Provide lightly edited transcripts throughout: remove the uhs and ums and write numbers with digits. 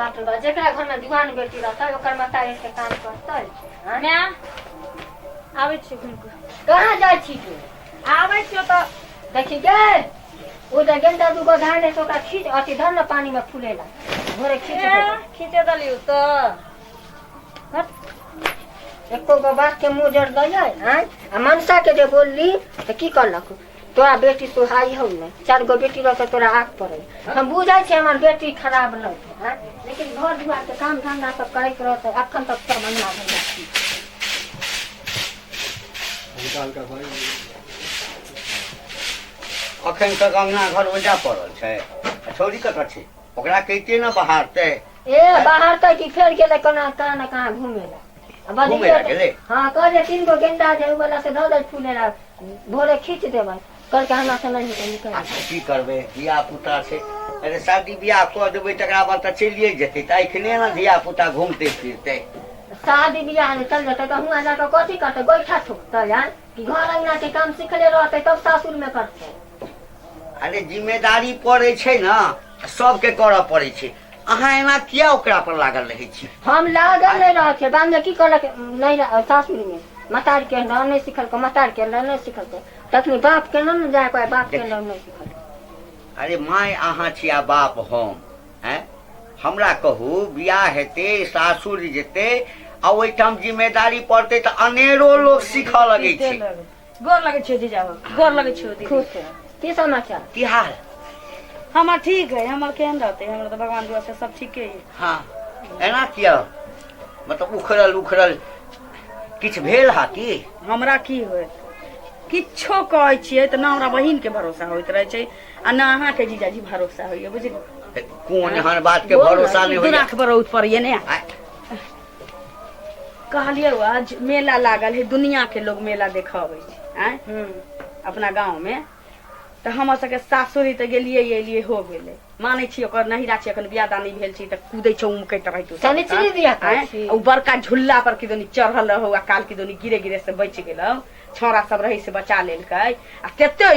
बाप रे बाप, जेकरा घर में जुआन बेटी रहतै ओकर महतारी के काम करतै। आँय? माय आबै छी घुमि कऽ। कहाँ जाइ छी तू? आबै छियौ तऽ। देखी गे, ओ जे गेंदा दूगो धान है से ओकरा खींच अथी धर ने पानी में फूलेला भोरे खींच ए, देबै। खींचे देलियौ तऽ हट। एको गो बात के मुँह जड़ दैयै। आँय, आ मनसा के जे बोलली तऽ की कहलक? तोरा बेटी सोहाई हौ ने, चारि गो बेटी रहतौ तोरा आँख पड़ै। हम बुझै छियै हमर बेटी खराब नहि छै। आँय, लेकिन घर दुआरके काम धंधा सब करैत रहतै। अखन तक सब अंगना धंधा छी। हल्का हल्का भाई। अखन तक अंगना घर ओजा पड़ल छै आ छौड़ी कतऽ छै? ओकरा कहितियै ने बहारतै। ए बाहर तऽ की फेर गेलै कोना कहाँ ने कहाँ घूमे ला। आ घूमे बजलियै ला गेलै? हँ, कहलियै तीन गो गेंदा जे वाला से धऽ दै फूले ला, भोरे खींच देबै। कहलकै हमरा से नहि हेतै, निकल। अच्छा की करबै, धिया पुता छै। अरे शादी बियाह कऽ देबै तकरा बाद तऽ चलिए जेतै, तऽ एखने ने धिया पुता घूमतै फिरतै। शादी बियाह मे चल जेतै तऽ हुआँ जाकऽ कथी करतै? गोइठा ठोकतै? आँय, कि घर अंगना के काम सिखले रहतै तब सासुर मे करतै? अरे जिम्मेदारी पड़ै छै ने, सबके करऽ पड़ै छै। अहाँ एना किया ओकरा पर लागल रहै छी? हम लागल नहि रहै छियै। बाद मे की कहलक? नहि, सासुर मे मतार के नाम नहि सिखलकै, मतार के नाम नहि सिखलकै, तखनी बाप के नाम ने जाय पाए, बाप के नाम नहि सिखलकै। अरे माय अहाँ छी आ बाप हम हैं। हमरा कहू, बियाह हेतै, सासुर जेतै आ ओहिठाम जिम्मेदारी पड़तै तऽ अनेरो लोक सीखऽ लगै छै। गोर लगै छियौ जीजा, गोर लगै छियौ दीदी। खुश रह। की समाचार? की हाल? हमर ठीक है। हमर केहन रहतै? हमर तऽ भगवान दुआ से सब ठीके है। हँ, एना किया मतलब उखड़ल उखड़ल किछु भेल हा की? हमरा की होयत? किछो कहै छियै तऽ ने हमरा बहिन के भरोसा होइत रहै छै आ ने अहाँके जीजाजी भरोसा होइए, बुझलियै? कोन एहन बात के भरोसा नहि होइए? दुराख बरौत पड़ैए ने। कहलियै आज मेला लागल है, दुनिया के लोग मेला देखऽ अबै छै। आँय, अपना गाँव में तऽ हमर सबके सासुरी तऽ गेलियै एलियै हो गेलै। मानै छी ओकर नहिरा छै, एखन बियाह दान नहि भेल छै तऽ कूदै छै उमकैत रहैत ओ सब। शनिचरी दिया कहै आँय, छी। ओ बड़का झुल्ला पर किदनी चढ़ल रहौ आ काल किदनी गिरे गिरे से बचि गेलौ, छौड़ा सब रहै से बचा लेलकै। आ कते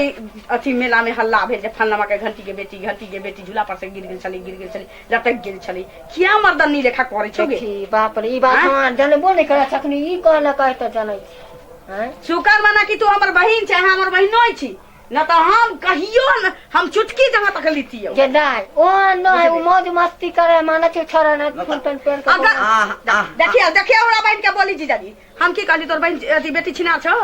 अथी मेला में हल्ला भेल जे फलनामा के घंटी के बेटी, घंटी के बेटी झूला पर से गिर गेल छलै, गिर गेल छलै, लटकि गेल छलै। किया मर्दनी लेखा करै छौ गे? देखी, बाप रे, ई बात आँय? हमरा जनबो नहि करै छखनी ई कहलक तऽ जनै छी। आँय? शुकर मना कि तू हमर बहिन छै। अहाँ हमर बहिनो छी न तऽ हम कहियो न हम चुटकी जहाँ तक लितियौ। जे दाइ ओ नहि, ओ मौज मस्ती करे मानै छै, छोड़ा नहि फुल पेंट पहिर कऽ। अगर आह, आह, देखियौ देखियौ, हमरा बहिन के बोली। जीजाजी, हम की कहली? तोर बहिन अथी बेटी छिना छौ,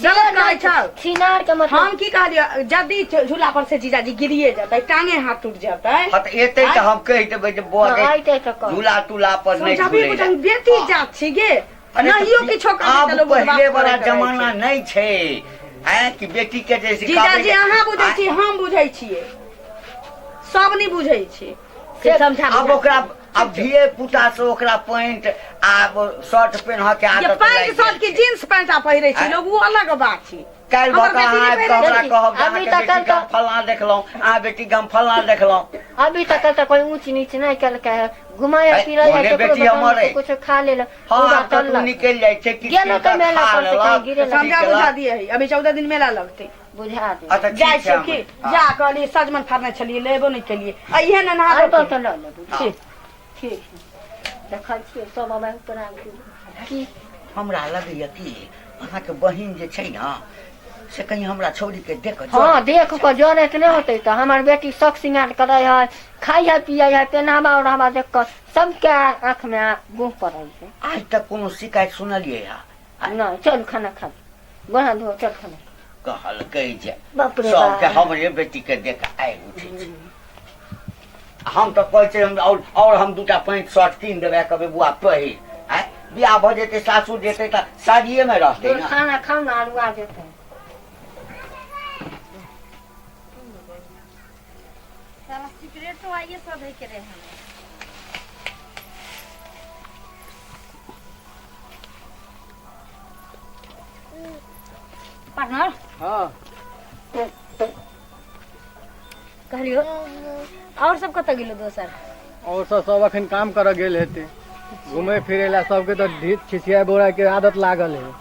गलत कहै छौ। छिनार के मतलब? हम की कहलियै? यदि झूला पर से जीजाजी गिरिए जेतै, टांगे हाथ टूट जेतै। हँ तऽ एतै तऽ हम कहि देबै जे बौआ हँ, गे, अयतै तऽ कह। झूला तूला पर नहि समझाबी झूलै बुझाबी लए। बेटी जात छी गे। अरे तऽ नहियो किछो करबै आब तऽ लोक पहिले बदमाश वाला करैत रहै जमाना छै। नहि छै आँय कि बेटी के जे सिखाबै जीजाजी, अहाँ बुझै छी, हम बुझै छियै, सब नहि बुझै छै से समझा आब बुझा। ओकरा आब धिये पुता से ओकरा पैंट आ शर्ट पेन्ह के जे आदत पैंट लागि शर्ट गेल के छै। जींस पैंट आ पहिरै छै आँय? लोग, ओ अलग बात छै। काल्हि हमर भऽ कऽ बेटी अहाँ नहि आबि कऽ पहिरै हमरा छै। कहब जे अभी अहाँके तक बेटीके हम तऽ- फल्लाँ देखलहुँ, अहाँ बेटीके हम फल्लाँ देखलहुँ। अभी तक तऽ कोई ऊंच नीच नहि केलकै है, घुमाय है, फिरै है, ओहने केकरो बेटी दोकान हमर से अइ। कुछ खा लेलक। हँ, ओ आब बात कतहु अलग। निकलि जाइ छै, किछु गेलो तऽ किनकऽ मेला खा पर से कहीं लेलक, गिरे की समझा बुझा केलक। दिए है, अभी 14 दिन मेला लगतै। बुझा दे। अच्छा ठीक जाइ छै छियौ की? हम जा कहलियै सजमन फाड़ने छलियै, लेबो नहि केलियै आ इहे ने नहा अयबो धो तऽ लऽ लेबू। हँ। ठीक ठीक, देखै छियै सब अबै तोरा की। हमरा लगैया कि अहाँके बहिन जे छै ने से कहीं हमरा छौड़ीके देख कऽ हँ, जरत। देख कऽ जरैत नहि होतै तऽ? हमर बेटी शौक सिंगार करै है, खाइ है, पियै है, पेनावा ओढ़ावा देख कऽ सबके आँखिमे गुह पड़ै छै। आज तक कोनो शिकायत सुनलियै हा? नहि, चल खाना खा, गोड़ हाथ धो, चल खाना। कहलकै जे बाप रे सबके बाप। हमरे बेटीके देख आगि उठै छै। हम तऽ कहै छियै हम आओर हम दूटा पैंट शर्ट कीन देबै, कहबै बुआ पहिर। आँय, बियाह भऽ जेतै, सासुर जेतै तऽ साड़िएमे रहतै ने। खाना खाउ ने, अरुआ जेतै। साला सिगरेटो आइए सधै के रहे हमरा। पार्टनर। हाँ। कहलियो और सब कतऽ गेलो दोसर? और सब सब अखन काम करऽ गेल हेतै। घुमै फिरै लए सबके तऽ ढीठ छिछिया बोरा के आदत लागल है।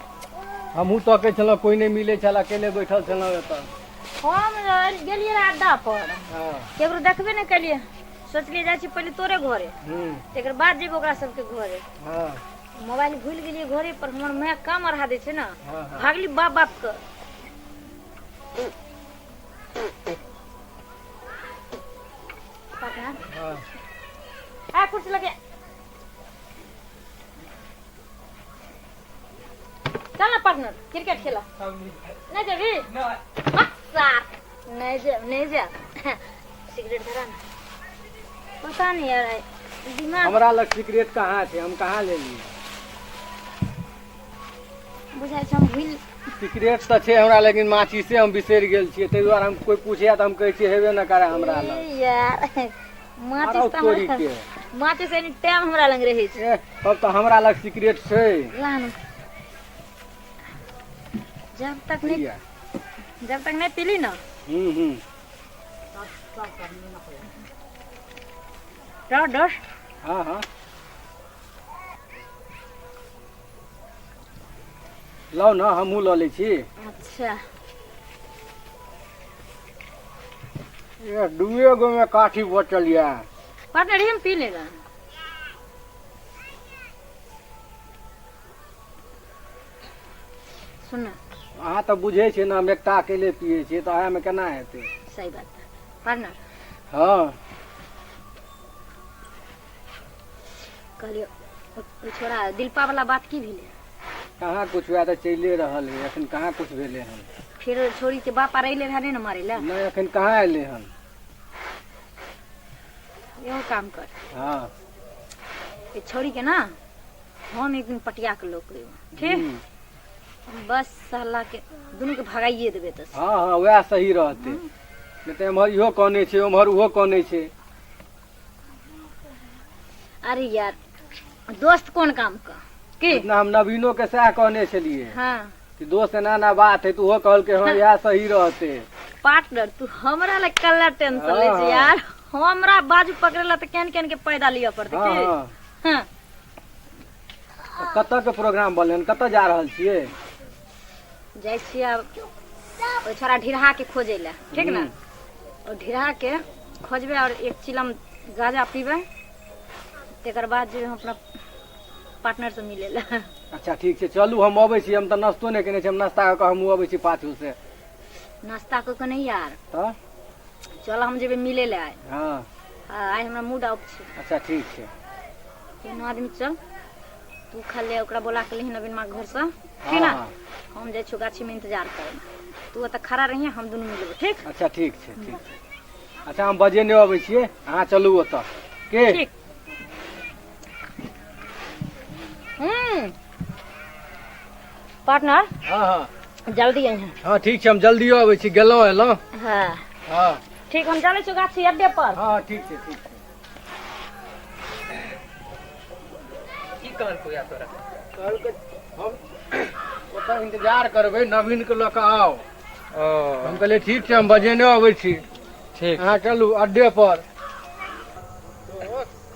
हमहूँ तकै छलहुँ, कोइ नहि मिलै छल, अकेले बैठल छलहुँ एतऽ। हम गेलियै रहे अड्डा पर। हँ। केकरो देखबे नहि केलियै, सोचलियै जाइ छी पहिले तोरे घरे, तकर बाद जेबै ओकरा सबके घरे। हँ। मोबाइल भूलि गेलियै घरे पर, हमर माय काम अढ़ा दै छै ने। हँ हँ। भागली बाप बाप के। पार्टनर। हँ। आ कुर्सी लगे चल ना पार्टनर, क्रिकेट खेला नहीं जेबी? साथ नहीं जा, नहीं जा। सिगरेट धरा ना, पता नहीं यार दिमाग। हमरा लग सिगरेट कहाँ छै, हम कहाँ लेलियै? बुझाइ छै हम भूल। सिगरेट तऽ छै हमरा, लेकिन माचिसे हम बिसरि गेल छियै, ताहि दुआरे हम कोइ पूछे तऽ हम कहै छियै हेबे न करे हमरा लग। ए यार, माचिस आरो तऽ तोरी हमरा के। माचिस एनी टाइम हमरा लग रहै छै। ए, तब तऽ हमरा लग सिगरेट छै। ला ना, जब तक नहीं भैया। जब तक नहीं पीली ना। हूँ हूँ। डर डर। हँ हँ, लाउ ने, हमहूँ लऽ लै छी। अच्छा। ए, दुए गो में काठी बचल यऽ। पार्टनर, हम पी लेगा। सुन ना। अहाँ तऽ बुझै छियै ने, हम एकटा अकेले पियै छियै, तऽ अहाँमे केना हेतै? सही बात है पार्टनर। हँ। कहलियो ओ छोड़ा दिलपा वाला बात की भेलै? कहाँ कुछ हुए, तऽ चलिए रहल है, एखन कहाँ कुछ भेलै हन। फिर छोरी के बाप आर अइले रहै ने मारै लए? नहि, एखन कहाँ एलै हन। एगो काम कर। हँ। ये छोरी के ना हम एक दिन पटिया के लोक लेब, ठीक? बस साला के दुनू के भगाइए देबै तऽ। हँ हँ, वएह सही रहतै, नहि तऽ एम्हर इहो कनै छै, ओम्हर ओहो कनै छै। अरे यार, दोस्त कोन काम का की। इतना हम नवीनो के सएह कहने छलियै हाँ। कि दोस्त एना एना बात है, तऽ ओहो कहलकै हँ, इएह सही रहतै। पार्टनर, तू हमरा लए कल्ला टेंशन लै छै? हाँ। यार, हमरा बाजू पकड़े ला तऽ केहन केहन के पैदा लिअ पड़तै। हँ। की? हँ। हाँ। तऽ कतऽ के प्रोग्राम बनलै हन, कतऽ जा रहल छियै? जाइ छियै आब ओहि छोरा ढिरहा के खोजै लए, ठीक ने? ओ ढिरहा के खोजबै और एक चिलम गाजा पीबै, तकर बाद जेबै हम अपना पार्टनर से मिलै लए। अच्छा, ठीक छै, चलू, हम अबै छी। हम तऽ नाश्तो नहि केने छी, हम नाश्ता कऽ कऽ हमहूँ अबै छी पाछू से। नाश्ता कऽ के नहि यार। तऽ? चल, हम जेबै मिलै लए आइ। हँ। आइ हमरा मूड ऑफ छै। अच्छा, ठीक छै। तीनों आदमी चल, तू खाली ओकरा बोला के लिही नवीन माँ घर से, ठीक हँ। ना? हँ। हम जाइ छियौ गाछी में इंतजार करे, तू ओतऽ खड़ा रहिए, हम दुनू मिलबै, ठीक? अच्छा, ठीक छै, ठीक छै। अच्छा, हम बजेने अबै छियै, अहाँ चलू ओतऽ के। ठीक। पार्टनर। हँ हँ। जल्दी अइहे। हँ, ठीक छै, हम जल्दियो अबै छी, गेलहुँ एलहुँ। हाँ। हँ। ठीक, हम चलै छियौ गाछी अड्डे पर। हँ, ठीक छै, ठीक छै। की कहलकौ या तोरा? कहलकै हम ओतऽ इंतजार करबै, नवीन के लऽ कऽ आउ। ओ। हम कहलियै ठीक छै, हम बजेने अबै छी। ठीक। अहाँ चलू अड्डे पर।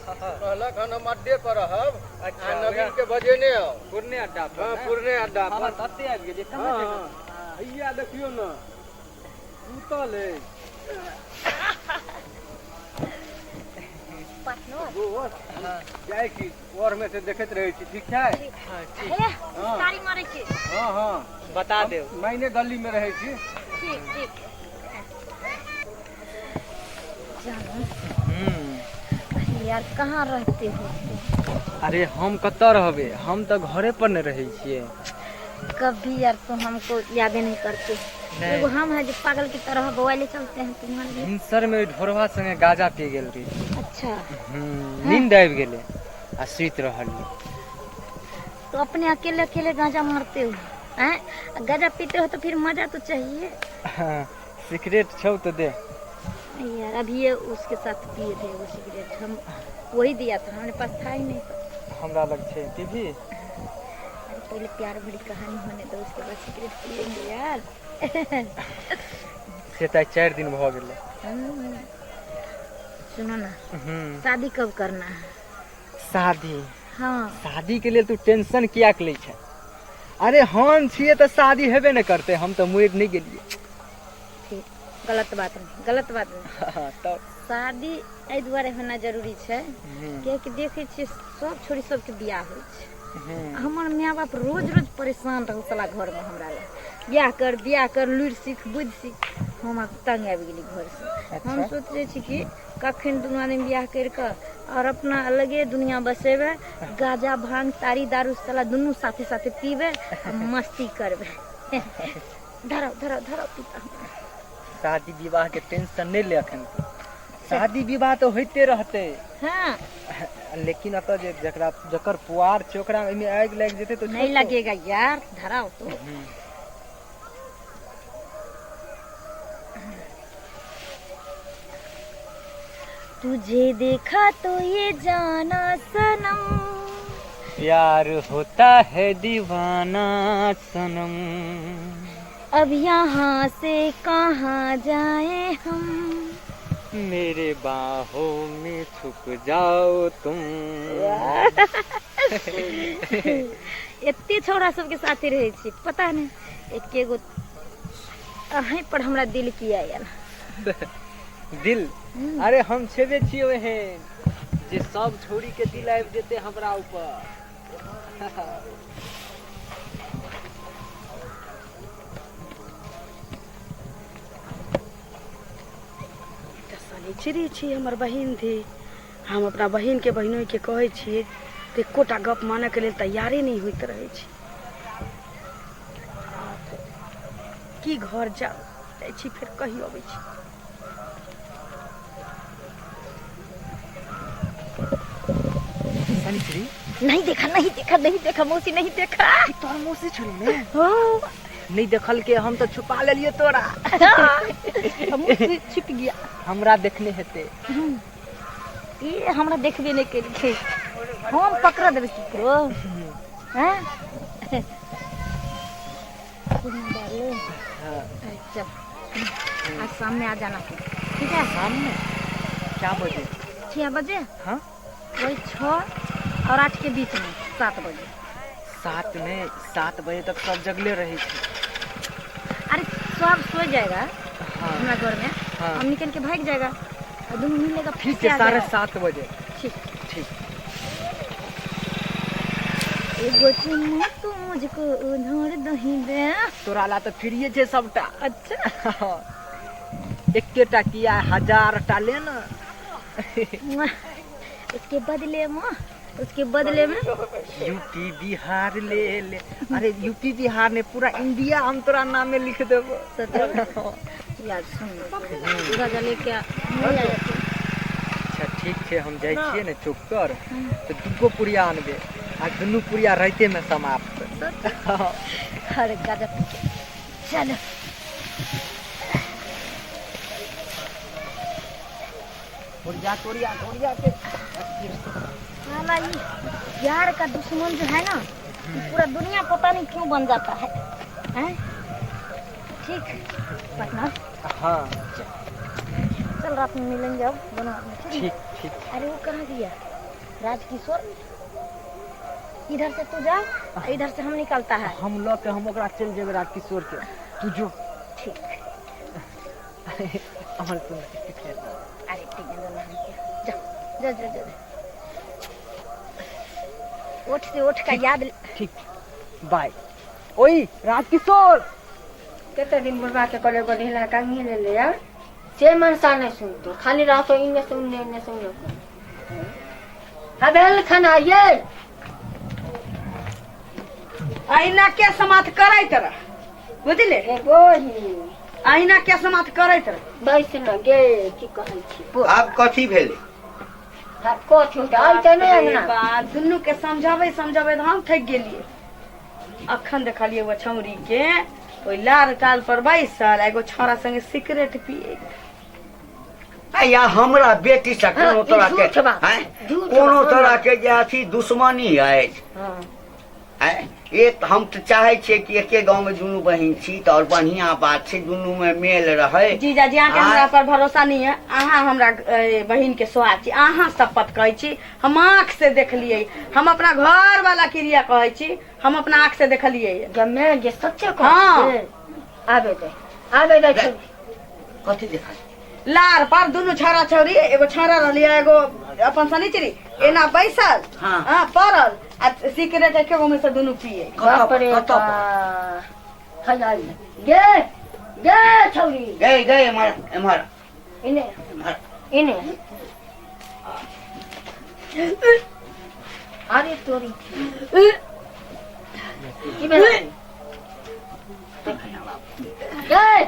कहलक हन हम अड्डे पर रहब। अच्छा। अहाँ नवीन के बजेने आउ। पुरने अड्डा पर? हँ। ने? पुरने अड्डा हँ। पर। तते आबि गेलियै हँ। कहाँ? हँ, हैया देखियौ ने, सुतल अइ। पार्टनर। दोस्त, जाइ छी, ओर में से देखैत रहै छी, ठीक छै? हँ, ठीक। हे। हाँ। तारी मारै छी। हँ हँ। बता देब। माइने गली में रहै छी। ठीक ठीक, जानू। अरे यार, कहाँ रहते हो तुम? अरे, हम कतऽ रहबै, हम तऽ घरे पर ने रहै छियै। कभी यार तुम हमको यादें नहीं करते। नहीं। एगो हम है जो पागल की तरह बवाले चलते हैं तुम्हारे लिए। भिनसर में ढोरवा संगे गाजा पी गेल रही। अच्छा। नींद आबि गेलै आ सुति रहलियै। तो अपने अकेले अकेले गांजा मारते हो हैं? गांजा पीते हो तो फिर मजा तो चाहिए। सिगरेट छौ तऽ दे। यार, अभी ये उसके साथ पिए थे वो सिगरेट, हम वही दिया था, हमारे पास था ही नहीं। हमरा लग छै, पीबही? अरे, पहले प्यार भरी कहानी होने दो, उसके बाद सिगरेट पिएंगे यार। से तऽ आइ 4 दिन भऽ गेलै। सुनो ना। शादी कब करना है? शादी? हाँ। शादी के लेल तू टेंशन कियाक लै छै? अरे, हम छियै तऽ शादी हेबे ने करतै, हम तऽ मरि नहि गेलियै। ठीक, गलत बात नहीं, गलत बात नहीं। तब। शादी एहि दुआरे होना जरूरी छै, कियाकि देखै छियै सब छोरी सबके बियाह होइ छै। हमर माय बाप रोज रोज परेशान रहू साला घरमे हमरा लए, बियाह कर बियाह कर, लुरि सीख बुद्धि सीख। हम आब तंग आबि गेली घरसँ। हम सोचै छी कि कखन दुनू आदमी बियाह करि कऽ आओर अपना अलगे दुनिया बसेबै, गाजा भांग तारी दारू साला दुनू साथे साथे पीबै आ मस्ती करबै। धराउ धराउ धराउ पिता। शादी विवाह के टेंशन नहि ले अखन, शादी विवाह तऽ होइते रहतै। हाँ लेकिन एतऽ जे जकरा जकर पुआर छै ओकरा ओहिमे आगि लागि जेतै तऽ नहीं लगेगा यार, धराओ तो। तुझे देखा तो ये जाना सनम, प्यार होता है दीवाना सनम, अब यहाँ से कहाँ जाए हम, मेरे बाहों में छुप जाओ तुम। एते छौड़ा सबके साथे रहै छी, पता नहि एके गो अहीं पर हमरा दिल किया आयल। दिल? अरे हम छेबे छियै ओहेन जे सब छोरी के दिल आबि जेतै हमरा ऊपर। शनिचरी छी हमर बहिन थी, हम अपना बहिन के बहिनोई के कहै छियै तऽ एकोटा गप मानऽ के लेल तैयारे नहि होइत रहै छै। की घर जाउ जाइ छी, फेर कहि अबै छी। शनिचरी नहीं देखा नहीं देखा नहीं देखा मौसी नहीं देखा। तोहर मौसी छलौ ने? हाँ। नहीं देखल के हम तो छुपा लेलिए तोरा। मौसी छिप गया। हमरा देखने हेतै। ये हमरा देखबे नहीं केलकै, हम पकड़ देबै केकरो। हैं अरे चल आज सामने आ जाना तू, ठीक है? सामने क्या बजे? 6 बजे। हाँ वही 6 और 8 के बीच में, 7 बजे। 7 में 7 बजे तक सब जगले रहे छे। अरे सब सो जाएगा। हाँ। हमरा घर में। हाँ। हम निकल के भाग जाएगा और दोनों मिलेगा। ठीक है, 7:30 बजे। ठीक ठीक। एगो चुम्मा तू मुझको उधार दही दे। तोरा ला तो फ्रीये छे सबटा। अच्छा एकेटा किया 1000 टा ले ना। उसके बदले में, उसके बदले में यूपी बिहार ले ले। अरे यूपी बिहार ने पूरा इंडिया हम तोरा नाम में लिख देबो। यार सुन गाजा लेके आ। अच्छा ठीक छै, हम जाइ छियै ने चौक पर तऽ दूगो पुड़िया आनबे आ दुनू पुड़िया राइते में समाप्त। अरे गाजा पी के चलो। पुड़िया तोड़िया तोड़िया के साला ये यार का दुश्मन जो है ना, पूरा दुनिया पता नहीं क्यों बन जाता है, हैं? ठीक पटना। हाँ चल रात में मिलेंगे अब दोनों आदमी। ठीक ठीक। अरे वो कहाँ गया राजकिशोर? इधर से तू जा, इधर से हम निकलता है। हम लग के हम ओकरा चल जेबे राजकिशोर के, तू जो। ठीक। अमर सुन। अरे ठीक है दोनों जा जा जा जा। उठ से उठ का याद। ठीक बाय। ओई राजकिशोर कते दिन बुढ़वा के कहले गो ढेला कंघी ले ले यार, से मनसा नहीं सुनतो, खाली रहतो इने सुनने इने सुनने। हबेल खाना ये अहिना के समात करैत रह, बुझले? गोही अहिना के समात करैत रह। बैस न गे, की कहै छी आब कथी भेलै? कथी होतै आइ तऽ नहि अंगना। बा दुनू के समझाबै समझाबै तऽ हम थकि गेलियै। अखन देखलियै ओ छौरी के ओहि लार टाल पर बैसल एगो छौड़ा संगे सिगरेट पिए। या हमरा बेटी से कोनो तरह के कोनो तरह के जे अथी दुश्मनी अछि। एक हम तऽ चाहे छियै कि एके गाँव में दुनू बहिन छी तऽ और बढ़िया बात छै, दुनू में मेल रहे। जीजाजी अहाँके हमरा पर भरोसा नहीं है, अहाँ हमरा बहिन के सोहाग छी, अहाँ शपथ कहै छी, हम आँख से देखलियै, हम अपना घर वाला क्रिया कहै छी, हम अपना आँख से देखलियै। जमे जे सच्चे कहै। आबे दे आबे दे। कथी देखा? लार पर दुनू छौड़ा छौड़ी, एगो छौड़ा रहली आ एगो अपन सनीचरी, एना बैसल। हाँ। हाँ, पड़ल आ सिगरेट एके गो में से दुनू पिए। बाप रे कतऽ पर? बाप। है आई गे गे छौरी। गए गए, एम्हर एम्हर। इने। एम्हर। इने। अरे तोरी की भेलै गे?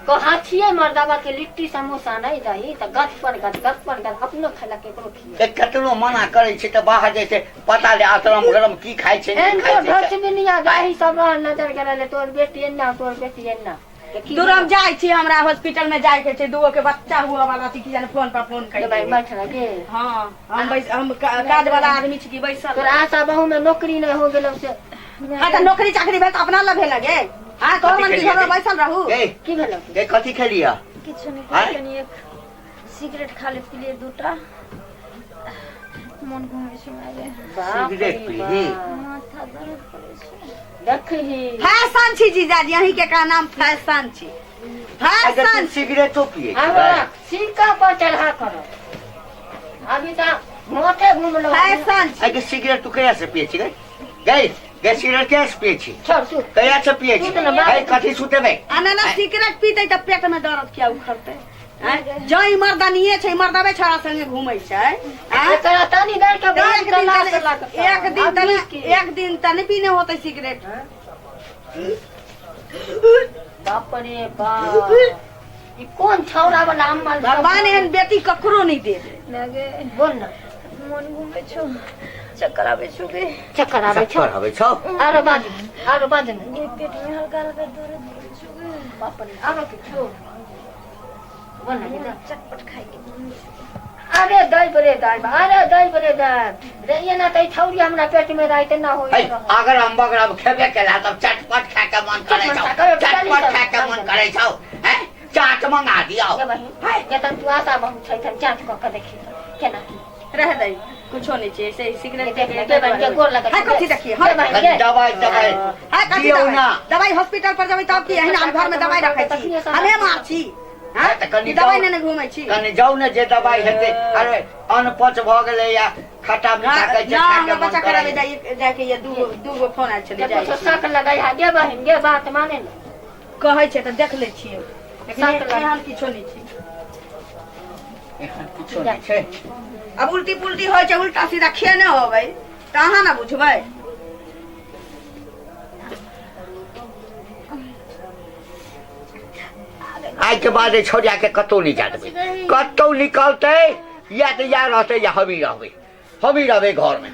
कहा छियै मर्दाबा के लिट्टी समोसा नहीं दही तऽ गच पर गच, गच पर गच, अपनो खेलक केकरो खिए। ए, कतनो मना करै छै तऽ बाहर जाइ छै, पता ले अतरम गरम की खाइ छै, नहि एहन खाइ तो छै। ढचबिनिया गाही सब रहल नजर गेल, तोर बेटी एना, तोर बेटी एना। तऽ की? दूर हम जाइ छी, हमरा हॉस्पिटल में जाय के छै, दूगो के बच्चा हुआ वाला छै, की जाने फोन पर फोन गे भाई कर। बैठ रह गे। हाँ, हम बैस, हम काज वाला आदमी छी की बैसल? तोरा आशा बहु में नौकरी नहीं हो गेलौ से। हाँ, तऽ नौकरी चाकरी भेल तऽ अपना लग भेल गे। हाँ, तोहर मन की घर में बैसल रहू? गए। की भेलौ? गए, कथी खेलिया? किछु नहि। आँय? कनि एक सिगरेट खाली पिलियै दूटा, मन घुमै छै मारे। बाप रे। सिगरेट पीली? बाप। माथा दर्द करै छै। देखही। फैशन छी जीजाजी, अहीं के का नाम फैशन छी, अगर फैशन। तू सिगरेटो पिए हमरा सिक्का पर चढ़ा करो, अभी तऽ माथे घुमलो। फैशन छी। अगे सिगरेट तू कहिया से पिए छी? गए गए गए, सिगरेट कहिया से पिए छी? छोड़, सुत। कहिया से पिए छी? सुत ना, बाप। है, कथी सुतेबै? आ ना ना, सिगरेट पीते तऽ पेट में दर्द किया उखड़तै? आँय? जँ ई मर्दानिये छै, मर्दबे छौड़ा संगे घूमै छै, आँय? एकरा तनी देर के तऽ बाद एक दिन तलाश तऽ लागत। एक दिन तऽ अभी नहि- की? एक दिन तऽ नहि पीने होतै सिगरेट। बाप रे बाप, ई कोन छौड़ा वाला अम्मल? भगवान एहन बेटी ककरो नहि देत। लगे। बोल ना। मन घुमै छौ, चक्कर आबै छौ गे। चक्कर आबै छौ? चक्कर आबै छौ? आरो बाज, आरो बाज ने। गे, पेट में हल्का हल्का दर्द करै छौ गे। बाप रे, आरो की छौ? बोल ना गीता। चटपट खाइ के मन छौ। अरे दैब रे दैब, अरे दैब रे दैब रे, एना तऽ ई छौरी हमरा पेट में राति ना होई है, रहल। अगर हम बगरम खेबे केला तब चटपट खाय के मन करै छौ। चटपट खाय के, चटपट खाय के मन करै छौ। हैं, चाट मंगा दियौ। गे बहिन, जतन तू आशा बहु छै तन जाँच कऽ के देखी तऽ केना की। रह दै, कुछो नहि छै, ऐसे ही सिगरेट। देख ले, गे बहिन गे, गोर लगै है, कथी देखिए? हाँ। गे बहिन कनी गे। दवाई दवाई है, कथी दियौ दवाई? ना। दवाई हॉस्पिटल पर जेबै तब की? एहिना हम घर में दवाई रखै छी? हमे मार छी? हाँ? तऽ कनी ई दवाई जाउ। नेने घूमै छी? कनी जाउ ने, जे दवाई हेतै। अरे अनपच भऽ गेलै या खट्टा मीठा कहै छै ना। खाय के हमरा मन बच्चा करै। कराबै जाइ जाइके ये, दूगो दूगो फोन आयल छलै। जे जाइ कुछो छी। शक लगै है गे बहिन गे, बात माने ने। कहै छै तऽ देख लै छियै, लेकिन शक लग- एहन किछो नहि छै। एहन किछो नहि छै। आब उल्टी पुल्टी होइ छै, उल्टा सीधा खेने होबै तऽ अहाँ ने बुझबै। आइ के बाद एहि छौड़िया के कतौ नहि जा देबै। कतौ निकलतै या तऽ या रहतै या हमही रहबै, हमही रहबै घर मे।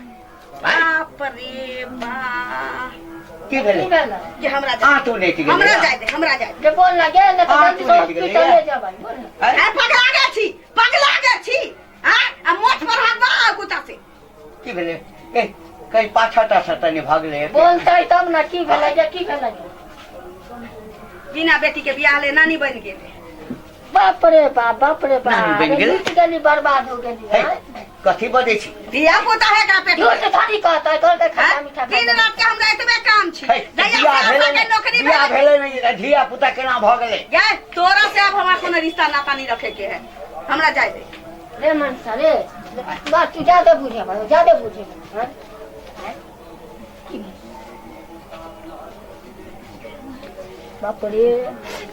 आँय? बाप रे बाप। की भेलै? की भेलै? जे हमरा जाय आँट उलटि गेलै। हमरा जाय दे, हमरा जाय दे। गे बोल ना गे, नहि तऽ आँट जल्दी से उलटि गेलै। हॉस्पिटले जेबै, बोल ना। आँय? ए, पगला गेल छी, पगला गेल छी। आँय? आ मोछ पर हाथ बा कुत्ता से। की भेलै? ए, कहीं पाछा ताछा तऽ नहि भऽ गेलै? बोलतै तब ने की भेलै गे, की भेलै? बिना बेटी के बियाह ले नानी बनि गेलै। बाप रे बाप, बाप रे बाप। नानी बनि गेलै? लूट गेली, बर्बाद हो गेली। हे, आँय? कथी बजै छी? धिया पुता है का पेट में? झूठ थोड़ी कहतै, कहलकै खट्टा आँय? मीठा खा दिन लेबै। रात के हमरा एतबे काम छी। हे, जहिया बियाह से भेलै अहाँके नहि, नौकरी बियाह भेलै भेलै नहि तऽ धिया पुता केना भऽ गेलै? गे, तोरा से आब हमरा कोनो रिश्ता नाता नहीं रखे के है, हमरा जाय दे। रे मनसा रे, बात तू ज्यादा बुझेबै, ज्यादा बुझेबै, आँय? आँय? की भेल? बाप रे,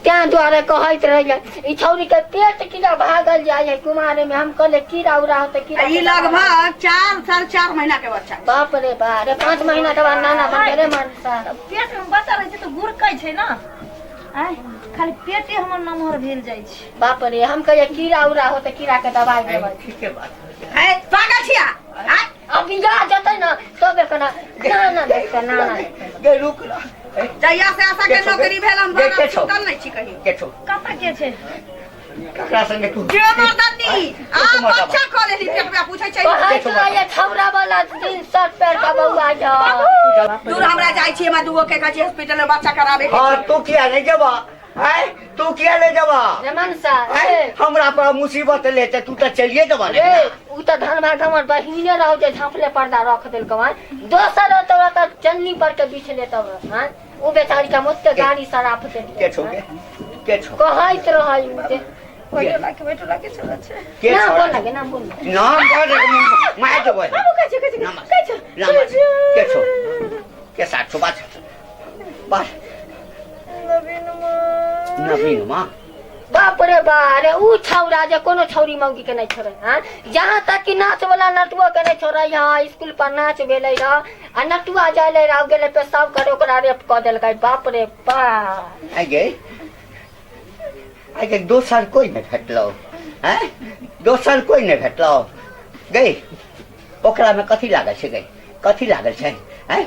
तें दुआरे कहैत रहियै ई छौरी के पेट कीड़ा भागल जाइ है कुमारे में। हम कहले कीड़ा उड़ा होते आ कीड़ा ई लगभग 4 साढ़े 4 महीना के बच्चा छै। बाप रे बाप रे, 5 महीना के बाद नाना बन रे मनसा। तऽ पेट में बच्चा रहै छै तऽ गुड़कै छै ने। आँय, खाली पेटे हमर नमहर भेल जाइ छै। बाप रे, हम कहियै कीड़ा उड़ा होते, कीड़ा के दवाई देबै। ठीके बात। है, पागल छिया? आँय? अब बिया जेतै ने तब एकरा नाना देखते, नाना देखते। गे, रुक ना। ए, जहिया से आशा के के छौ? नौकरी भेल, हम गे, घर के छौ? सुतल नहि छी कहियो। के छौ? कतऽ के छै? ककरा संगे तू? जे मर्दानी आ के मर्दाबा? बच्चा कऽ लेली पेट में, पूछै छै। कहैत रहियै छौड़ा वाला दिन शर्ट पैर का बौआ जा। दूर, हमरा जाइ छी, हमरा दूगो के कहै छी हॉस्पिटल में बच्चा कराबे के हाँ छै। तू किया नहीं जेबा? आय, तू किया नहीं जेबा? रे मनसा। आय, रे। हमरा पर मुसीबत लेते तू तऽ चलिए जेबा ने। रे, उ तऽ धनमा हमर बहिने रहो जे झाँपले पर्दा रख देलकौ। आँय, दोसर रहतौ तऽ चन्नी पर के बिछ लेतौ। आँय, उ बेचारी के हम ओते गाड़ी शराप के देलियै। छौ? के के छौ? कहैत रहै उ जे ओइ टोला के ओइ टोला के छोरा छै। के ना छोरा? बोल लगे ना बोल। नाम कह दे माय देबै। बाबू कहै छै, कहै छै, नाम- कहै छै। नाम के छौ? के साथ छौ? बात बात। नवीन माँ। नवीन माँ। बाप रे बा, अरे ऊ छौरा जे कोनो छौरी मौगी के नहीं छोड़े हाँ, जहाँ तक कि नाच वाला नटुआ के नहीं छोड़े। यहाँ स्कूल पर नाच भेलै रह आ नटुआ जाय रह गेलै पेशाब करे, ओकरा रेप कऽ देलकै। बाप रे बा। आइ गे, आइ गे, दोसर कोइ नहि भेटलौ? आँय, दोसर कोइ नहि भेटलौ गै? ओकरामे कथी लागल छै गै? कथी लागल छै? आँय,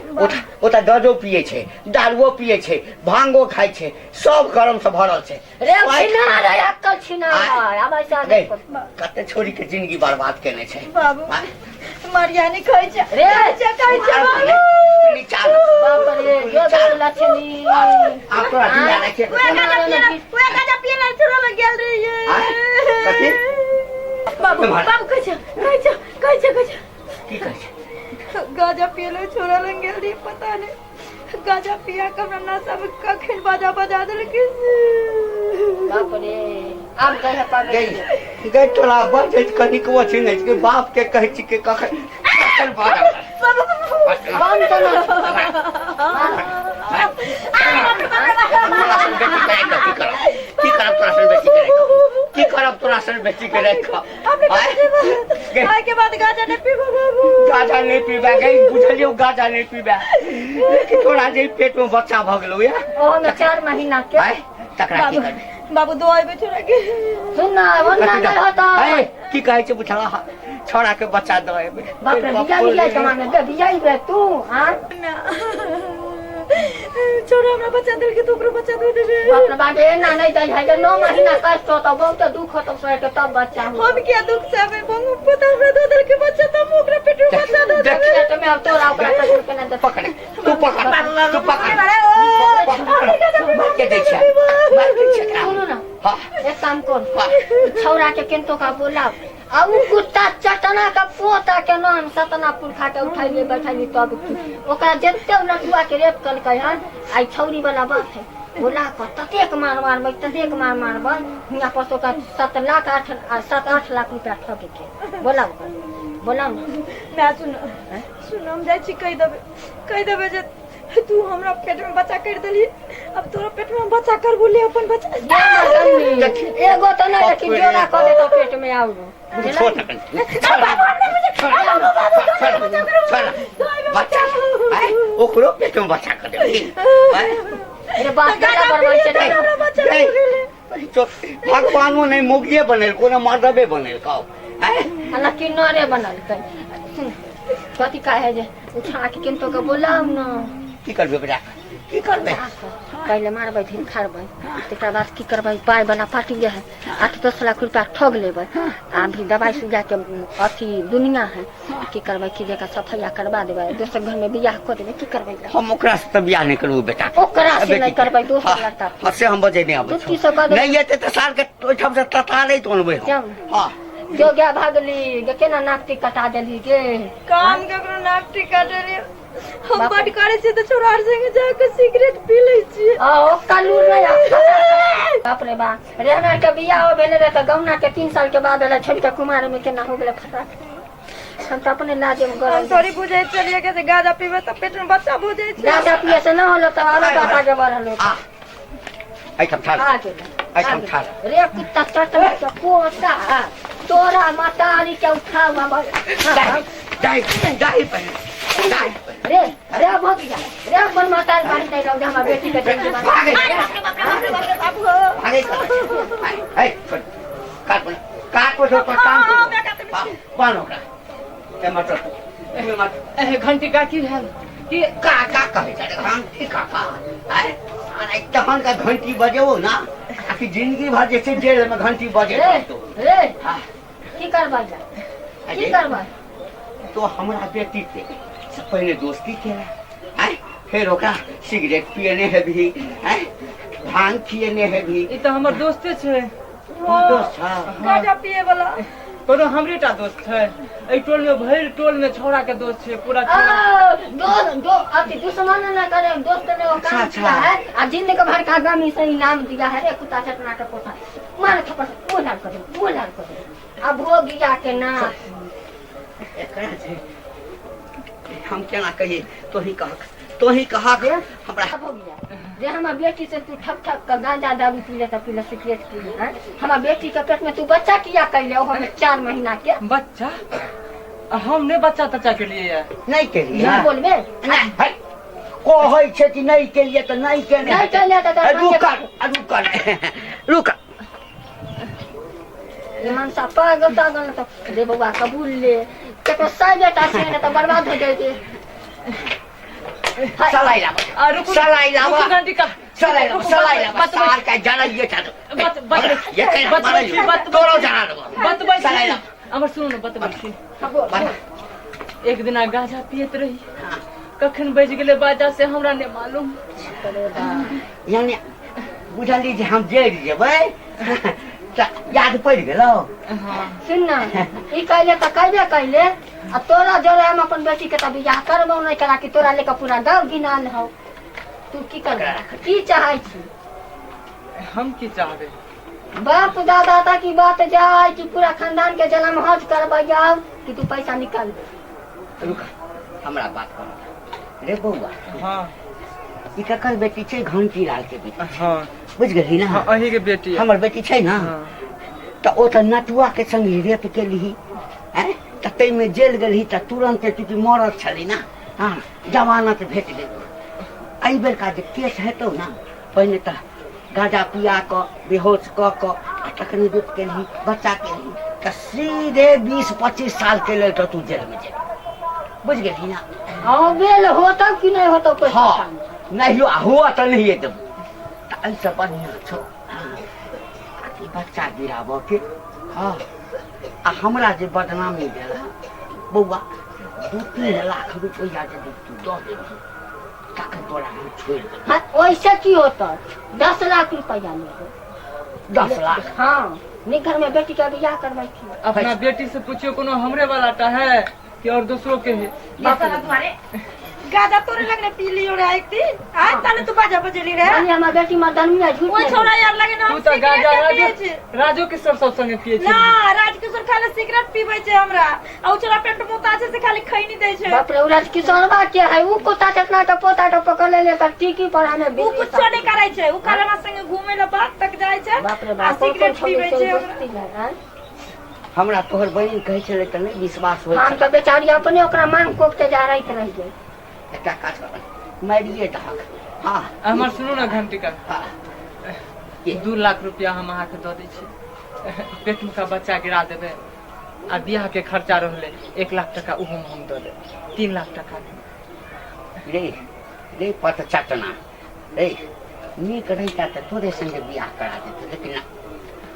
ओ तऽ गजो पियै छै, दारुओ पियै छै, भांगो खाइ छै, सब करमसँ भरल छै। रे छिना रे, अक्कल छिना आँय। आब ऐसा गै, नहीं कर। कते छोरीके जिंदगी बर्बाद केने छै। बाबू आँय? मारियानी कहै छै। रे। कहै छै, कहै छै बाबू। नीचा। बाप रे, जो गो लक्ष्मी। आब तोरा जिंदा राखिए। ओए गाजा पिए, ओए गाजा पिए ला छोरा लग गेल रहिए। आँय? कथी? बाबू, बाबू कहै छै, कहै छै, कहै छै, कहै छै। की कहै छै? गाजा पिए ला छोरा लग गेल रहिए, पता नहीं गाजा पिया के हमरा नशा में कखन बाजा बजा देलकै। बाप रे, आब कहे पागल। गै गै, तोरा बजैत कनिकबो छै नहि छै? बाप के कहै छी के कखन कखन बाजल। बंद कर। तोरा सन बेटी के राखि कऽ की करब? की करब तोरा सन बेटी के राखि कऽ? की करब तोरा सन बेटी के राखि कऽ? आँय? गै, आइ के बाद गाजा नहीं पीबो बाबू। गाजा नहि पीबे गै, बुझलियौ? गाजा नहि पीबे, लेकिन तोरा जे पेट में बच्चा भऽ गेलौ या ओहोमे 4 महीना के। आँय, तकरा की करबै? बाबू दो आबे छोरा के। सुन ना, वन्ना नहीं होता। आँय, की कहै छै बुझला? छोड़ा के बच्चा दऽ एबै। बाप रे, बिया बिया कमाने दे बिया बे तू हाँ। छोरा हमरा बच्चा देलकै तऽ ओकरो बच्चा दऽ देबै। बाप रे बाप, एना नहीं दै है जे 9 महीना कष्ट होता, बहुत दुख होता सहे के, तब बच्चा हो। हम किया दुख सहबै बाबू? पता हमरा दऽ देलकै बच्चा तऽ हम ओकरा पेट में बच्चा दऽ देबै। पेट में अब तोरा ओकरा पेट में केना देतै? पकड़ तू, पकड़ तू, पकड़ मार के दै छै, मार के छै एकरा। सुनू ना। हाँ। एक काम कर, छौरा के केंतो का बोलाव आ उ कुत्ता चटना का पोता के नाम सतना पुरखा के उठैले बैठैली, तब की ओकरा जते नटुआ के रेप कलकै हन। आई छौरी वाला बात है, बोला कऽ ततेक मार मारबै, ततेक मार मारबै, हियाँ पर से ओकरा 7 लाख 8 7-8 लाख रुपया ठके के। बोलाउ ओकरा, बोलाउ ने। माय सुन, सुन, हम जाइ छी, कहि देबै, कहि देबै जे तू हमरा पेट में बच्चा कर देली, अब तोरा पेट में हम बच्चा करबो, ले अपन बच्चा। एगो तऽ नहि, लेकिन जोड़ा कऽ देतौ पेट में आउ। छोड़ ना कनी, छोड़ छोड़, बच्चा आँय, ओकरो पेट में बच्चा कर देबही आँय? अरे बाप, गाजा बरबै छै। गै, भगवानो नहि मौगिए बनेलको ने मर्दबे बनेलकौ आँय? हालांकि नरे बनलकै। सुन, कथी कहे जे उठा के किनको के बोलाउ न। की करबै बजा कऽ? की करबै? पहिले मारबै, धिनखारबै, तकर बाद की करबै? पाइ वाला पार्टी जे है, 8-10 लाख रुपया ठग लेबै। आ भी दवाई सुइया के अथी दुनिया है। की करबै की जेका सफैया करबा देबै, दोसर घर में बियाह कऽ देबै। की करबै? हम ओकरा से तऽ बियाह नहि करबू बेटा। ओकरा से नहि करबै, दोसर लड़का। हाँ, से हम बजै नहि आबै। दुत्ती से कऽ देबै। नहि एतै तऽ साल के ओहिठाम से ततारे तोनबै हम। जाउ ने। हाँ। जो गया भागली गे, केना नाक कटा देली गे? काम केकरो नाक टिका देलियै हम? बाप। बड करै छियै तऽ छोरा आर संगे जा कऽ सिगरेट पी लै छियै। आ ओ कल्लू नहीं आ। बाप रे बाप रे, हमरा के बियाह हो भेलै रहे तऽ गौना के 3 साल के बाद एलै, छोड़ के कुमार में केना हो गेलै फटाक। हम तऽ अपने लाजे में हम गरल। थोड़ी बुझै छलियै कि जे गाजा पीबै तऽ पेट में बच्चा भऽ जाइ छै। गाजा पिए से न होलो तऽ आरो बात आगे बढ़ल। आ एहिठाम ठाढ़। आ गेलै। एहिठाम ठाढ़। रे कुत्ता चटना के पोता, तोरा मतारी के उठाउ हमर। दाही दाही दाही पहिने, दाही पहिने। रे रे भगिया रे, अपन मातारी बाड़ी नहीं रहू हमर बेटी के जिंदगी बना। भागे। भागे कतऽ? ऐ छोड़, काट पर काट पर छोड़, कान पर बान्ह ओकरा। एमे चल, एमे मत। ए घंटी का की भेल की? का का कहै छै रे घंटी काका? आय आय, तहन का घंटी बजेबो ना आकि जिंदगी भर जे छै जेल में घंटी बजे रे रहतौ। रे। हाँ। की करबै जा? की अरे, करबै? तो हमरा बेटी के से पहिने दोस्ती केला आय, फेर ओकरा सिगरेट पियने हेबही आय, भांग खियने हेबही। ई तऽ हमर दोस्ते छै। दोस्त छ? गाजा पिए वाला। कोनो हमरे टा दोस्त छै? एहि टोल में, भरि टोल में छौड़ा के दोस्त छै पूरा छौड़ा। आ, दोस्त दो अति दुश्मन न करे, दोस्त ने वो काम अच्छा, किया है आ जिंदगी भर का गम से इनाम दिया है। रे कुत्ता चटना के पोता। मार थप्पड़ मुंह लाल कर दे, मुंह लाल कर दे। अब भोगिया के ना एकरा जे हम केना कहिए, तोही कहक, तोही कहक हमरा। भोगिया जे हमर बेटी से तू ठक ठक के गांजा दारू पी ले, पी ले सिगरेट पी ले, हैं? हमर बेटी के पेट में तू बच्चा किया कैले? ओ हमें 4 महीना के बच्चा? हम नहीं बच्चा तच्चा के लिए है। नहीं के लिए नहीं बोलबे नहीं, कहै छै कि नहीं के लिए तऽ नहीं केने। नहीं केने तऽ रुक रुक रुक, मनसा पागल तागल तऽ रे बौआ कबूल ले, ककरो सै बेटा छै ने तऽ बर्बाद हो जेतै। सलाई लावा, सलाई लावा, सलाई लावा, सलाई लावा, साल का जाना ये चाहतो ये तोरो जाना देबो। सलाई लावा हमर सुनू ने, बतबै छी। एक दिना गांजा पियत रही, कखन बजि गेलै बाजा से हमरा नहि मालूम। यानी बुझली जे हम जरि जेबै तऽ याद पड़ि गेलौ। सुन ना, ई कहले तऽ कहबे कहले, आ तोरा जोरे हम अपन बेटी के तऽ बियाह करबौ नहि करा कि तोरा लेके पूरा गाँव गिनाल हौ। तू की करबे, की चाहै छी? हम की चाहबै? बाप दादा तक की बात जाय कि पूरा खानदान के जलम हज करबै जाओ कि तू पैसा निकाल दे। रुक, हमरा बात कर रे बौआ। हाँ, ई ककर बेटी छै? घंटी लाल के बेटी। हाँ, बुझ गेलही ना? हाँ, अही के बेटी। हमर बेटी छै ना। हाँ। तऽ ओ तऽ नटुआ के संग रेप केलही, आँय, तऽ ताहिमे जेल गेलही तऽ तुरन्त चूँकि मरद छली ना, हाँ, जमानत भेट गेल। एहि बेरका जे केस हेतौ ना, पहिने तऽ गांजा पिया कऽ बेहोश कऽ कऽ आ तखने रेप केलही, बच्चा केलही, तऽ सीधे 20-25 साल के लेल तऽ तू जेलमे जेबही। बुझ गेलही ना? हाँ, बेल होतौ कि नहि होतौ पैसा? हाँ, नहीं हुआ तऽ नहिए देबौ। तऽ एहिसँ बढ़िआँ छौ ई बच्चा गिराबऽ के। हाँ, आ हमरा जे बदनामी भेल हँ बौआ, 2-3 लाख रुपैआ यदि तू दऽ देबही तखन तोरा हम छोड़ि देबौ। हाँ, ओहिसे की होतौ? 10 लाख रुपैआ लेबै। 10 लाख? हाँ, नीक घर में बेटी के बियाह करबै छी। अपना बेटी से पूछियो, कोनो हमरे वाला टा है कि और दूसरों के है? गाजा तोरे लगने पी लियो रे एक दिन, आय ताले तू बाजा बजेली रे। मानी हमर बेटी मर्दानी है, झूठ ओइ नहीं। छोरा यार लगे ना तू तऽ गाजा पिए छै। राजो किशोर सब संगे पिए छै। ना, राजकिशोर खाली सिगरेट पीबै छै हमरा, आ उ छोरा पेट मोटा छै से खाली खैनी दै छै। बाप रे, उ राजकिशोरवा के है, उ कुत्ता चटना के पोता के पकड़ ले ले टीकी पर हमें उ कुछो नहीं करै छै, उ खाली हमरा संगे घूमे ला बाग तक जाइ छै। बाप रे आ बाप, कोन कोन सिगरेट छोरी पीबै छै छै हमरा। दोस्ती है, आँय? हमरा तोहर बहिन कहै छलै तऽ नहि विश्वास होइ हम छलै। तऽ बेचारी अपने ओकरा मांग कोकते जा रही रहि गेल। एकटा काज कर, मारिए दहक। हाँ, हमर सुनू ना घंटिका, हाँ, 2 लाख रुपया हम अहाँके दऽ दै छी, पेट में का बच्चा गिरा देबै, आ बियाह के खर्चा रहलै 1 लाख टका, ओहो में हम दऽ देबै, 3 लाख टका। रे रे पत चटना रे, नीक रहिता तऽ तोरे संगे बियाह करा देतौ, लेकिन ना,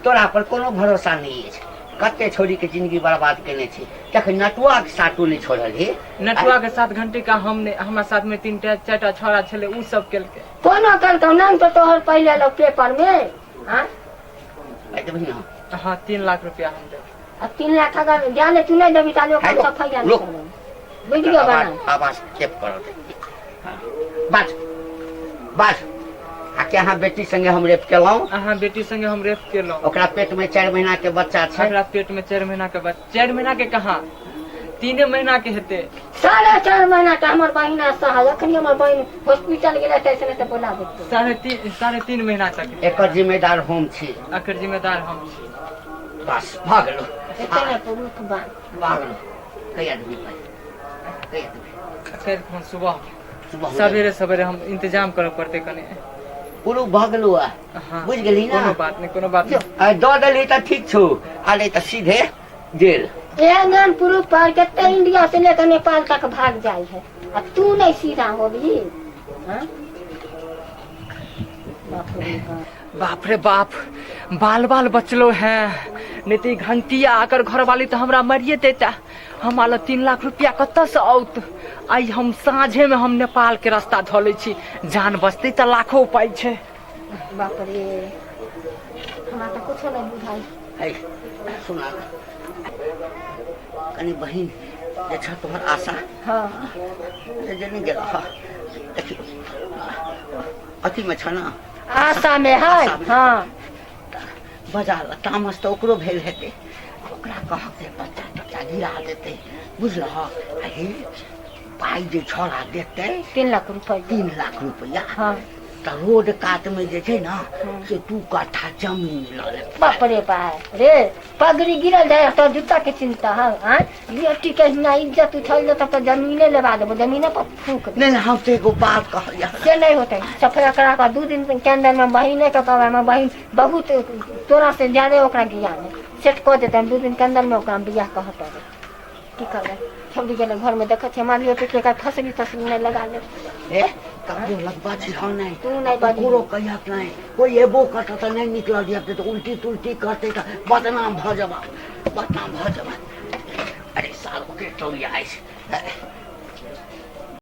तोरा पर कोनो भरोसा नहि अछि। कते छोरी के जिंदगी बर्बाद केने छै, तखन नटुआ के साटो नहि छोड़ल हे। नटुआ के साथ घंटिका हम नहि, हमरा साथ में 3-4 टा छोरा छलै, उ सब केलकै। कोनो कलकौ नाम तऽ तोहर पहिले एलौ पेपर में। हाँ, देबही ना? हाँ, 3 लाख रुपया हम देबै। आ 3 लाख अगर जाने तू नहीं देबी ताले ओकर रुक, सफाइया नहीं रुक। करबै। बुझि गेलौ बना? आवाज चेप करऽ दे। हाँ, बाज बाज, आ के अहाँ बेटी संगे हम रेप केलहुँ? अहाँ बेटी संगे हम रेप केलहुँ। ओकरा पेट में 4 महीना के बच्चा छै। ओकरा पेट में 4 महीना के बच्चा, 4 महीना के कहाँ, 3 महीना के हेतै। 4.5 महीना के हमर बहिना सहल, अखनी हमर बहिन हॉस्पिटल गेलै तैसे नहि तऽ बोला देतै। 3.5 महीना तक। एकर जिम्मेदार हम छी। एकर जिम्मेदार हम छी। बस भऽ गेलौ, एते ने पुरुष बा। भऽ गेलौ। कहिया देबही पाइ? कहिया देबही? काल्हि सुबह, सुबह सवेरे सवेरे हम इंतजाम करऽ पड़तै कने। पुरुष भऽ गेलौ आ। हाँ, बुझि गेलही ना? कोनो बात नहि, कोनो बात नहि। आ दऽ देलही तऽ ठीक छौ, आ नहि तऽ सीधे जेल। एहन पुरुष पर कते इंडिया से लेकर नेपाल तक भाग जाइ है, आ तू नहीं सीधा होबही। हाँ? बाप रे बाप। बाप रे बाप, बाल बाल बचलो है, नहीं तो घंटिया आकर घर वाली तो हमरा मरिए देता। हमारा 3 लाख रुपया कतऽ से औत? आइ हम साँझे में हम नेपाल के रास्ता धऽ लै छी, जान बचतै तऽ लाखो उपाय छै। बाप रे, हमरा तऽ कुछो नहीं बुझाइ। है सुना ना, कनी बहिन जे छ तोहर आशा। हाँ, से जे नहि गेल। हाँ, देखियौ अथी में छ ना, आशा में है। आशा में। हाँ, बजा ल, तामस तऽ ओकरो भेल हेतै। ओकरा कहक जे बच्चा तच्चा गिरा देतै, बुझलह? आ हे, पाइ जे छौड़ा देतै 3 लाख रुपैआ, 3 लाख रुपैआ। हाँ। तऽ रोड कातमे जे छै ने से 2 कट्ठा जमीन लऽ लेब। बाप रे बाप रे, पगड़ी गिरल जाय तो जूता के चिंता है? आँय, बेटी के हियाँ इज्जत उछल जेतौ तऽ जमीने लेबा देबो, जमीने पर थूक दे। नहि नहि, हम तऽ एगो बात कहलियै। से नहीं होते। सफाया करा कऽ 2 दिन के अंदर में बहिने के कहबै, हमर बहिन बहुत तोरा से ज्यादा ओकरा ज्ञान है, सेट कऽ देतै। हम 2 दिन के अंदर में ओकरा बियाह कह पड़े। की करबै, छोड़ी गेलै घर में देखै छियै मालियो पिटिए के फसली तसली नहीं लगा ले। ए, ककरो लग बाजी हँ नहि। तू नहीं बाजी। ककरो कहियक नहि, कोइ एबो करतै तऽ नहि निकलऽ दियक, तऽ उल्टी तुलटी करतै तऽ बदनाम भऽ जेबा, बदनाम भऽ जेबा। अरे सालो के टोलिया अछि।